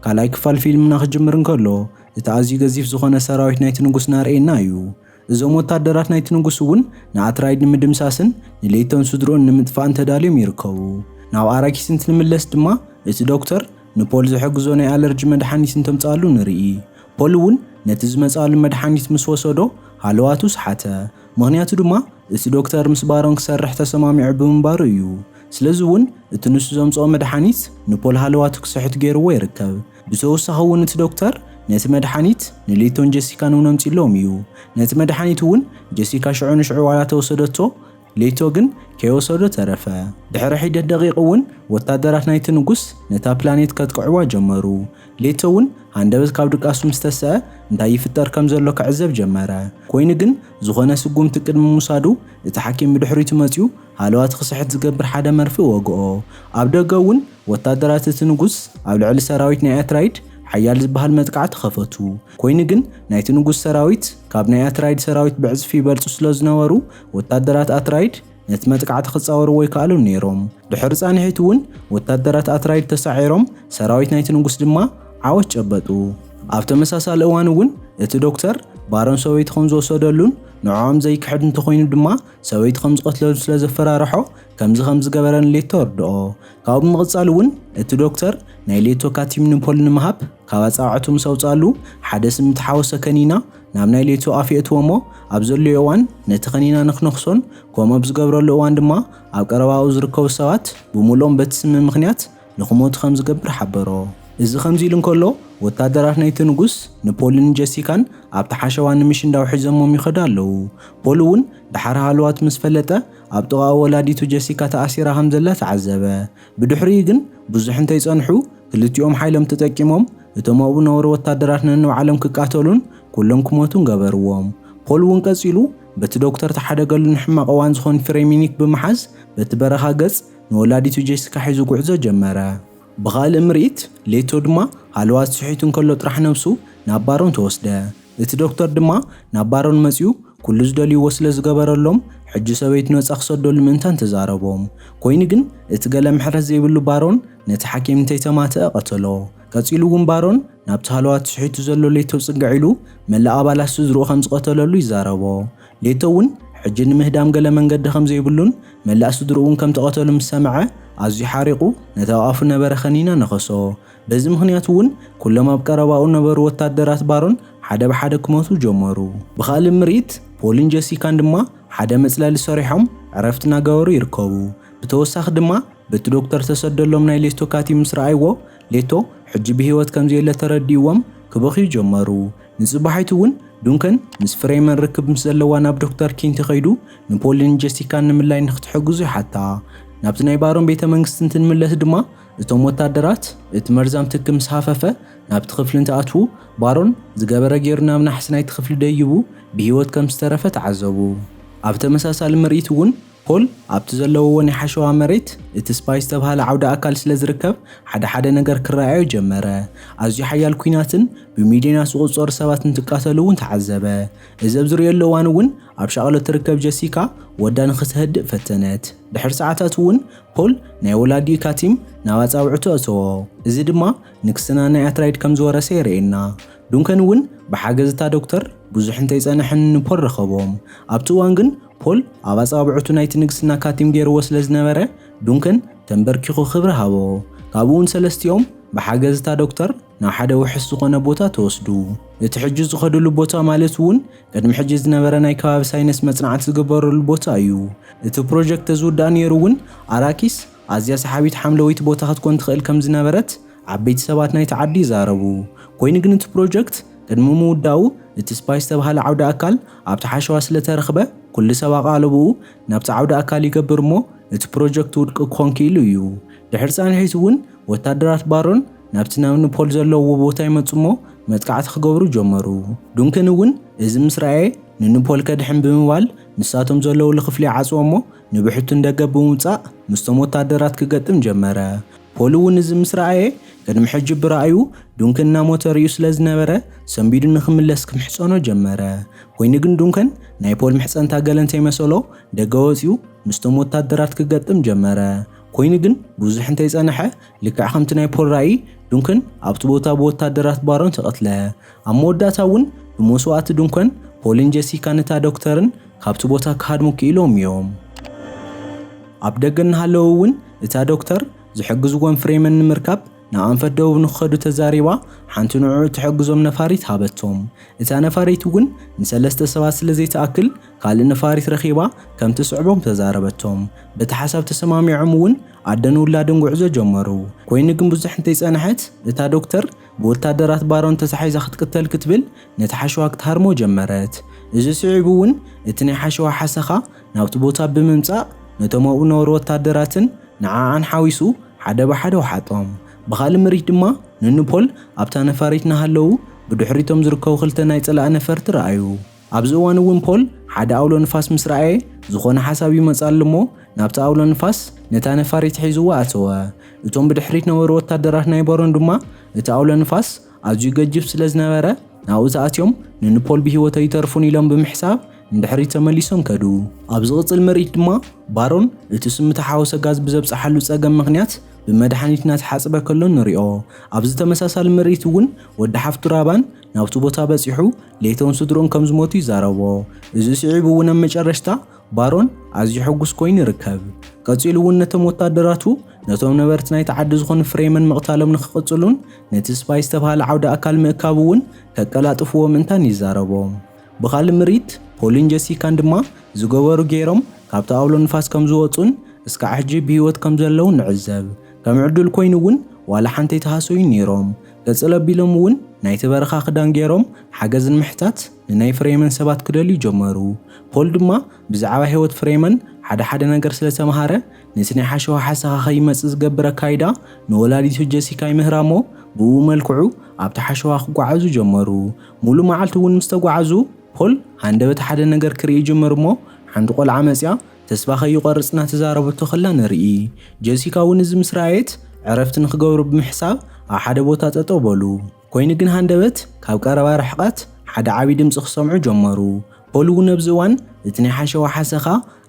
ካልኣይ ክፋል ፊልምና ክጅምር እንከሎ፣ እቲ ኣዝዩ ገዚፍ ዝኾነ ሰራዊት ናይቲ ንጉስ ናርእየና እዩ። እዞም ወታደራት ናይቲ ንጉስ እውን ንኣትራይድ ንምድምሳስን ንሌቶን ስድርኡን ንምጥፋእን ተዳልዮም ይርከቡ። ናብ ኣራኪስ እንትንምለስ ድማ፣ እቲ ዶክተር ንፖል ዝሕግዞ ናይ ኣለርጂ መድሓኒት እንተምጽኣሉ ንርኢ። ፖል እውን ነቲ ዝመጽኣሉ መድሓኒት ምስ ወሰዶ ሃለዋቱ ሰሓተ። ምኽንያቱ ድማ እቲ ዶክተር ምስ ባሮን ክሰርሕ ተሰማሚዑ ብምንባሩ እዩ። ስለዚ እውን እቲ ንሱ ዘምጽኦ መድሓኒት ንፖል ሃለዋቱ ክስሕት ገይርዎ ይርከብ። ብተወሳኺ እውን እቲ ዶክተር ነቲ መድሓኒት ንሌቶን ጀሲካን እውን ኣምጺሎም እዩ። ነቲ መድሓኒት እውን ጀሲካ ሽዑ ንሽዑ ዋላ ተወሰደቶ፣ ሌቶ ግን ከይወሰዶ ተረፈ። ድሕሪ ሒደት ደቂቕ እውን ወታደራት ናይቲ ንጉስ ነታ ፕላኔት ከጥቅዕዋ ጀመሩ። ሌቶ እውን ሃንደበት ካብ ድቃሱ ምስ ተሰአ እንታይ ይፍጠር ከም ዘሎ ክዕዘብ ጀመረ። ኮይኑ ግን ዝኾነ ስጉምቲ ቅድሚ ምውሳዱ እቲ ሓኪም ብድሕሪቱ መጺኡ ሃለዋት ክስሕት ዝገብር ሓደ መርፍእ ወግኦ። ኣብ ደገ እውን ወታደራት እቲ ንጉስ ኣብ ልዕሊ ሰራዊት ናይ ኣትራይድ ሓያል ዝበሃል መጥቃዕቲ ከፈቱ። ኮይኑ ግን ናይቲ ንጉስ ሰራዊት ካብ ናይ ኣትራይድ ሰራዊት ብዕጽፊ ይበልጹ ስለ ዝነበሩ ወታደራት ኣትራይድ ነቲ መጥቃዕቲ ክጻወርዎ ኣይከኣሉን ነይሮም። ድሕሪ ጻንሒት እውን ወታደራት ኣትራይድ ተሳዒሮም ሰራዊት ናይቲ ንጉስ ድማ ዓወት ጨበጡ። ኣብ ተመሳሳሊ እዋን እውን እቲ ዶክተር ባሮን ሰበይቲ ከም ዝወሰደሉን ንዕኦም ዘይክሕድ እንተኾይኑ ድማ ሰበይቲ ከም ዝቐትለሉ ስለ ዘፈራርሖ ከምዚ ከም ዝገበረ ንሌቶ ኣርድኦ። ካብኡ ብምቕጻል እውን እቲ ዶክተር ናይ ሌቶ ካቲም ንፖል ንምሃብ ካብ ኣጻዋዕቱ ምስ ኣውጻሉ ሓደ ስም እተሓወሰ ከኒና ናብ ናይ ሌቶ ኣፍ የእትዎ እሞ ኣብ ዘድልዮ እዋን ነቲ ከኒና ንክነኽሶን ከምኡ ኣብ ዝገብረሉ እዋን ድማ ኣብ ቀረባኡ ዝርከቡ ሰባት ብምሉኦም በቲ ስሚ ምኽንያት ንክሞቱ ከም ዝገብር ሓበሮ። እዚ ከምዚ ኢሉ እንከሎ ወታደራት ናይቲ ንጉስ ንፖልን ጀሲካን ኣብቲ ሓሸዋ ንምሽንዳው ሒዞሞም ይኸዱ ኣለዉ። ፖል እውን ደሓር ሃለዋት ምስ ፈለጠ ኣብ ጥቓኡ ወላዲቱ ጀሲካ ተኣሲራ ከም ዘላ ተዓዘበ። ብድሕሪኡ ግን ብዙሕ እንተይጸንሑ ክልቲኦም ሓይሎም ተጠቂሞም እቶም ኣብኡ ነበሩ ወታደራት ነንባዕሎም ክቃተሉን ኩሎም ክሞቱን ገበርዎም። ፖል እውን ቀጺሉ በቲ ዶክተር ተሓደገሉን ሕማቕ እዋን ዝኾን ፍሬሚኒክ ብምሓዝ በቲ በረኻ ገጽ ንወላዲቱ ጀሲካ ሒዙ ጉዕዞ ጀመረ። ብኻልእ ምርኢት ሌቶ ድማ ሃለዋት ስሒቱ እንከሎ ጥራሕ ነብሱ ናብ ባሮን ተወስደ። እቲ ዶክተር ድማ ናብ ባሮን መጺኡ ኩሉ ዝደልይዎ ስለ ዝገበረሎም ሕጂ ሰበይቱ ነጻ ክሰደሉ ምእንታን ተዛረቦም። ኮይኑ ግን እቲ ገለ ምሕረት ዘይብሉ ባሮን ነቲ ሓኪም እንተይተማትአ ቀተሎ። ቀጺሉ እውን ባሮን ናብቲ ሃለዋት ስሒቱ ዘሎ ሌቶ ጽግዕ ኢሉ መላእ ኣባላት ስድርኡ ከም ዝቐተለሉ ይዛረቦ። ሌቶ እውን ሕጂ ንምህዳም ገለ መንገዲ ከም ዘይብሉን መላእ ስድርኡ እውን ከም ተቐተሉ ምስ ሰምዐ ኣዝዩ ሓሪቑ ነቲ ኣብ ኣፉ ነበረ ከኒና ነኸሶ። በዚ ምኽንያት እውን ኩሎም ኣብ ቀረባኡ ነበሩ ወታደራት ባሮን ሓደ ብሓደ ክሞቱ ጀመሩ። ብኻልእ ምርኢት ፖልን ጀሲካን ድማ ሓደ መጽለሊ ሰሪሖም ዕረፍቲ እናገበሩ ይርከቡ። ብተወሳኺ ድማ በቲ ዶክተር ተሰደሎም ናይ ሌቶ ካቲም ምስ ረኣይዎ ሌቶ ሕጂ ብህይወት ከም ዘየለ ተረዲእዎም ክበኽዩ ጀመሩ። ንጽባሒቱ እውን ዱንከን ምስ ፍሬመን ርክብ ምስ ዘለዋ ናብ ዶክተር ኪንቲ ከይዱ ንፖልን ጀሲካን ንምላይ ንክትሕግዙ ይሓታ። ናብቲ ናይ ባሮን ቤተ መንግስቲ እንትንምለስ ድማ እቶም ወታደራት እቲ መርዛም ትኪ ምስ ሃፈፈ ናብቲ ክፍሊ እንትኣትዉ ባሮን ዝገበረ ገይሩ ናብ ናሕሲ ናይቲ ክፍሊ ደይቡ ብህይወት ከም ዝተረፈ ተዓዘቡ። ኣብ ተመሳሳሊ ምርኢት እውን ፖል ኣብቲ ዘለውዎ ናይ ሓሸዋ መሬት እቲ ስፓይ ዝተብሃለ ዓውደ ኣካል ስለ ዝርከብ ሓደ ሓደ ነገር ክረኣዮ ጀመረ። ኣዝዩ ሓያል ኲናትን ብሚልዮናት ዝቑጸሩ ሰባት እንትቃተሉ እውን ተዓዘበ። እዚ ኣብ ዝርእየሉ እዋን እውን ኣብ ሻቕሎት ትርከብ ጀሲካ ወዳ ንኽትህድእ ፈተነት። ድሕሪ ሰዓታት እውን ፖል ናይ ወላዲኡ ካቲም ናብ ኣጻብዕቱ ኣእተዎ። እዚ ድማ ንግስና ናይ ኣትራይድ ከም ዝወረሰ የርእየና። ዱንከን እውን ብሓገዝ እታ ዶክተር ብዙሕ እንተይጸንሐን ንፖል ረኸቦም። ኣብቲ እዋን ግን ፖል ኣብ ኣጻብዕቱ ናይቲ ንግስና ካቲም ገይርዎ ስለ ዝነበረ ዱንከን ተንበርኪኹ ክብሪ ሃቦ። ካብኡ እውን ሰለስቲኦም ብሓገዝ እታ ዶክተር ናብ ሓደ ውሑስ ዝኾነ ቦታ ተወስዱ። እቲ ሕጂ ዝኸድሉ ቦታ ማለት እውን ቅድሚ ሕጂ ዝነበረ ናይ ከባቢ ሳይንስ መጽናዕቲ ዝግበረሉ ቦታ እዩ። እቲ ፕሮጀክት ተዝውዳእ ነይሩ እውን ኣራኪስ ኣዝያ ሰሓቢት ሓምለወይቲ ቦታ ክትኮን ትኽእል ከም ዝነበረት ዓበይቲ ሰባት ናይቲ ዓዲ ይዛረቡ። ኮይኑ ግን እቲ ፕሮጀክት ቅድሚ ምውዳኡ እቲ ስፓይ ዝተባህለ ዓውደ ኣካል ኣብቲ ሓሸዋ ስለተረኽበ ኩሉ ሰብ ኣቓልቦኡ ናብቲ ዓውደ ኣካል ይገብር እሞ እቲ ፕሮጀክት ውድቂ ክኾን ክኢሉ እዩ። ድሕሪ ጻንሒት እውን ወታደራት ባሮን ናብቲ ናብ ንፖል ዘለዎ ቦታ ይመጹ እሞ መጥቃዕቲ ክገብሩ ጀመሩ። ዱንክን እውን እዚ ምስ ረኣየ ንንፖል ከድሕን ብምባል ንሳቶም ዘለውሉ ክፍሊ ይዓጽዎ እሞ ንብሕቱ ንደገ ብምውጻእ ምስቶም ወታደራት ክገጥም ጀመረ። ፖል እውን እዚ ምስ ረኣየ ቅድሚ ሕጂ ብረኣዩ ዱንክን እናሞተ ርእዩ ስለ ዝነበረ ሰንቢዱ ንክምለስ ክምሕጸኖ ጀመረ። ኮይኑ ግን ዱንከን ናይ ፖል ምሕጸንታ ገለ እንተይመሰሎ ደገ ወጺኡ ምስቶም ወታደራት ክገጥም ጀመረ። ኮይኑ ግን ብዙሕ እንተይጸንሐ፣ ልክዕ ከምቲ ናይ ፖል ራእይ፣ ዱንከን ኣብቲ ቦታ ብወታደራት ባሮን ተቐትለ። ኣብ መወዳእታ እውን ብመስዋእቲ ዱንከን፣ ፖልን ጀሲካን እታ ዶክተርን ካብቲ ቦታ ክሃድሙ ክኢሎም እዮም። ኣብ ደገ እናሃለዉ እውን እታ ዶክተር ዝሕግዝዎም ፍሬመን ንምርካብ ንኣንፈት ደቡብ ንክኸዱ ተዛሪባ፣ ሓንቲ ንዕኡ ትሕግዞም ነፋሪት ሃበቶም። እታ ነፋሪት እውን ንሰለስተ ሰባት ስለ ዘይትኣክል ካልእ ነፋሪት ረኺባ ከም ትስዕቦም ተዛረበቶም። በቲ ሓሳብ ተሰማሚዖም እውን ኣደን ውላድን ጉዕዞ ጀመሩ። ኮይኑ ግን ብዙሕ እንተይጸንሐት እታ ዶክተር ብወታደራት ባሮን ተታሒዛ ክትቅተል ክትብል ነቲ ሓሸዋ ክትሃርሞ ጀመረት። እዚ ስዒቡ እውን እቲ ናይ ሓሸዋ ሓሰኻ ናብቲ ቦታ ብምምጻእ ነቶም ኣብኡ ነበሩ ወታደራትን ንዓኣን ሓዊሱ ሓደ ብሓደ ወሓጦም። ብኻልእ ምርኢት ድማ ንንፖል ኣብታ ነፋሪት እናሃለዉ ብድሕሪቶም ዝርከቡ ክልተ ናይ ጸላኢ ነፈርቲ ረኣዩ። ኣብዚ እዋን እውን ፖል ሓደ ኣውሎ ንፋስ ምስ ረኣየ ዝኾነ ሓሳብ ይመጻሉ እሞ ናብቲ ኣውሎ ንፋስ ነታ ነፋሪት ሒዝዋ ኣተወ። እቶም ብድሕሪት ነበሩ ወታደራት ናይ ባሮን ድማ እቲ ኣውሎ ንፋስ ኣዝዩ ገጅፍ ስለ ዝነበረ ናብኡ ተኣትዮም ንንፖል ብህይወት ኣይተርፉን ኢሎም ብምሕሳብ ንድሕሪት ተመሊሶም ከዱ። ኣብ ዝቕጽል ምርኢት ድማ ባሮን እቲ ስም ተሓወሰ ጋዝ ብዘብጽሓሉ ጸገም ምኽንያት ብመድሓኒት እናተሓጽበ ከሎ ንሪኦ። ኣብዚ ተመሳሳሊ ምርኢት እውን ወዲ ሓፍቱ ራባን ናብቲ ቦታ በጺሑ ለይቶን ስድሮን ከም ዝሞቱ ይዛረቦ። እዚ ስዒቡ እውን ኣብ መጨረሽታ ባሮን ኣዝዩ ሕጉስ ኮይኑ ይርከብ። ቀጺሉ እውን ነቶም ወታደራቱ ነቶም ነበርቲ ናይቲ ዓዲ ዝኾኑ ፍሬመን ምቕታሎም ንክቕጽሉን ነቲ ስፓይ ዝተባህለ ዓውደ ኣካል ምእካቡ እውን ከቀላጥፍዎ ምእንታን ይዛረቦ። ብኻልእ ምርኢት ፖልን ጀሲካን ድማ ዝገበሩ ገይሮም ካብቲ ኣውሎ ንፋስ ከም ዝወጹን እስካዕ ሕጂ ብህይወት ከም ዘለዉ ንዕዘብ። ከም ዕዱል ኮይኑ እውን ዋላ ሓንቲ ኣይተሃሰዩን ነይሮም። ቀጽል ኣቢሎም እውን ናይቲ በረኻ ክዳን ገይሮም ሓገዝ ንምሕታት ንናይ ፍሬመን ሰባት ክደልዩ ጀመሩ። ፖል ድማ ብዛዕባ ህይወት ፍሬመን ሓደ ሓደ ነገር ስለ ተምሃረ ነቲ ናይ ሓሸዋ ሓሰኻ ከይመጽእ ዝገብር ኣካይዳ ንወላዲቱ ጀሲካ ይምህራ እሞ ብኡ መልክዑ ኣብቲ ሓሸዋ ክጓዓዙ ጀመሩ። ሙሉ መዓልቲ እውን ምስ ተጓዓዙ ፖል ሃንደበት ሓደ ነገር ክርኢ ይጅምር እሞ ሓንቲ ቆልዓ መጽያ ተስፋ ከይቆርጽ እናተዛረበቶ ከላ ንርኢ። ጀሲካ እውን እዚ ምስ ረኣየት ዕረፍቲ ንክገብሩ ብምሕሳብ ኣብ ሓደ ቦታ ጠጠው በሉ። ኮይኑ ግን ሃንደበት ካብ ቀረባ ርሕቐት ሓደ ዓቢ ድምጺ ክሰምዑ ጀመሩ። ፖል እውን ኣብዚ እዋን እቲ ናይ ሓሸዋ ሓሰኻ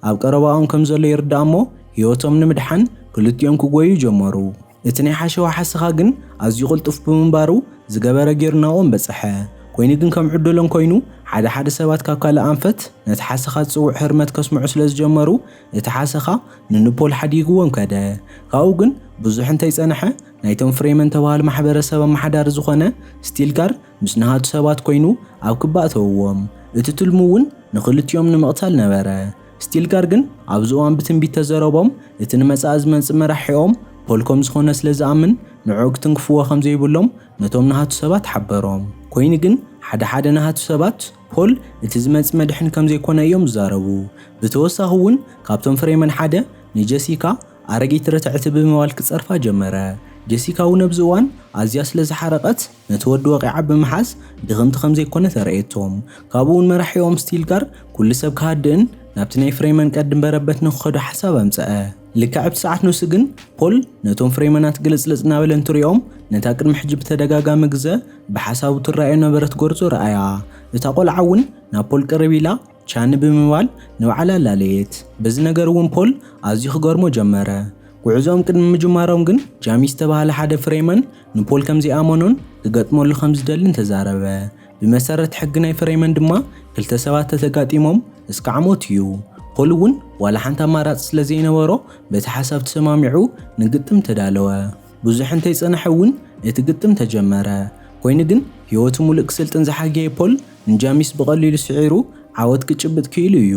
ኣብ ቀረባኦም ከም ዘሎ ይርዳእ እሞ ህይወቶም ንምድሓን ክልቲኦም ክጎዩ ጀመሩ። እቲ ናይ ሓሸዋ ሓሰኻ ግን ኣዝዩ ቅልጡፍ ብምንባሩ ዝገበረ ገይሩ ናብኦም በጸሐ። ኮይኑ ግን ከም ዕድሎም ኮይኑ ሓደ ሓደ ሰባት ካብ ካልእ ኣንፈት ነቲ ሓሰኻ ዝጽውዕ ህርመት ከስምዑ ስለ ዝጀመሩ እቲ ሓሰኻ ንንፖል ሓዲግዎም ከደ። ካብኡ ግን ብዙሕ እንተይጸንሐ ናይቶም ፍሬመን ተባሃሉ ማሕበረሰብ ኣመሓዳሪ ዝኾነ ስቲልጋር ምስ ናሃቱ ሰባት ኮይኑ ኣብ ክባ ኣተውዎም። እቲ ትልሙ እውን ንኽልቲኦም ንምቕታል ነበረ። ስቲልጋር ግን ኣብዚ እዋን ብትንቢት ተዘረቦም እቲ ንመጻኢ ዝመጽእ መራሒኦም ፖል ከም ዝኾነ ስለ ዝኣምን ንዕኡ ክትንክፍዎ ከም ዘይብሎም ነቶም ናሃቱ ሰባት ሓበሮም። ኮይኑ ግን ሓደ ሓደ ናሃቱ ሰባት ፖል እቲ ዝመጽእ መድሕን ከም ዘይኮነ እዮም ዝዛረቡ። ብተወሳኺ እውን ካብቶም ፍሬመን ሓደ ንጀሲካ ኣረጊት ርትዕቲ ብምባል ክጸርፋ ጀመረ። ጀሲካ እውን ኣብዚ እዋን ኣዝያ ስለ ዝሓረቐት ነቲ ወዲ ወቒዓ ብምሓዝ ድኽምቲ ከም ዘይኮነ ተረእየቶም። ካብኡ እውን መራሒኦም ስቲልጋር ኩሉ ሰብ ክሃድእን ናብቲ ናይ ፍሬመን ቀድም በረበት ንክኸዱ ሓሳብ ኣምጸአ። ልክዕ ኣብቲ ሰዓት ንሱ ግን ፖል ነቶም ፍሬመናት ግልጽልጽ እናበለ እንትሪኦም ነታ ቅድሚ ሕጂ ብተደጋጋሚ ግዘ ብሓሳቡ ትረኣዮ ነበረት ጎርዞ ረኣያ። እታ ቆልዓ እውን ናብ ፖል ቅርብ ኢላ ቻኒ ብምባል ንባዕላ ኣላለየት። በዚ ነገር እውን ፖል ኣዝዩ ክገርሞ ጀመረ። ጉዕዞኦም ቅድሚ ምጅማሮም ግን ጃሚ ዝተባህለ ሓደ ፍሬመን ንፖል ከም ዘይኣመኖን ክገጥመሉ ከም ዝደልን ተዛረበ። ብመሰረት ሕጊ ናይ ፍሬመን ድማ ክልተ ሰባት ተተጋጢሞም እስካዕ ሞት እዩ። ፖል እውን ዋላ ሓንቲ ኣማራጺ ስለ ዘይነበሮ በቲ ሓሳብ ተሰማሚዑ ንግጥም ተዳለወ። ብዙሕ እንተይጸንሐ እውን እቲ ግጥም ተጀመረ። ኮይኑ ግን ህይወቱ ሙሉእ ክስልጥን ዝሓገየ ፖል ንጃሚስ ብቐሊሉ ስዒሩ ዓወት ክጭብጥ ክኢሉ እዩ።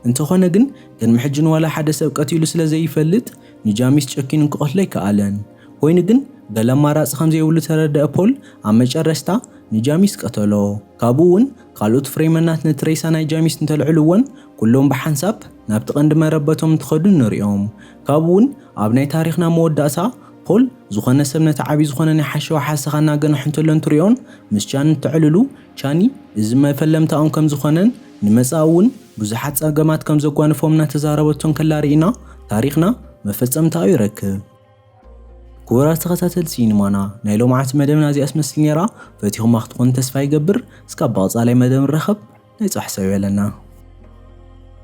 እንተኾነ ግን ቅድሚ ሕጂ ንዋላ ሓደ ሰብ ቀቲሉ ስለ ዘይፈልጥ ንጃሚስ ጨኪኑ ክቐትሎ ኣይከኣለን። ኮይኑ ግን ገለ ኣማራጺ ከም ዘይብሉ ተረደአ ፖል ኣብ መጨረሽታ ንጃሚስ ቀተሎ። ካብኡ እውን ካልኦት ፍሬመናት ነቲ ሬሳ ናይ ጃሚስ እንተልዕልዎን ኩሎም ብሓንሳብ ናብቲ ቀንዲ መረበቶም እንትኸዱ ንሪኦም። ካብኡ እውን ኣብ ናይ ታሪኽና መወዳእታ ፖል ዝኾነ ሰብ ነቲ ዓቢ ዝኾነ ናይ ሓሸዋ ሓሰኻ እናገንሑ እንተሎ እንትሪኦን ምስ ቻኒ እንተዕልሉ ቻኒ እዚ መፈለምታኦም ከም ዝኾነን ንመጻኢ እውን ብዙሓት ጸገማት ከም ዘጓንፎም እናተዛረበቶ እንከላ ርኢና ታሪኽና መፈጸምታኡ ይረክብ። ክቡራት ተኸታተልቲ ሲኒማና ናይ ሎምዓቲ መደብና እዚኣ ትመስል ነይራ። ፈቲኹማ ክትኮኑ ተስፋ ይገብር። እስካብ ብቐጻላይ መደብ ንራኸብ። ናይ ጽባሕ ሰው ይበለና።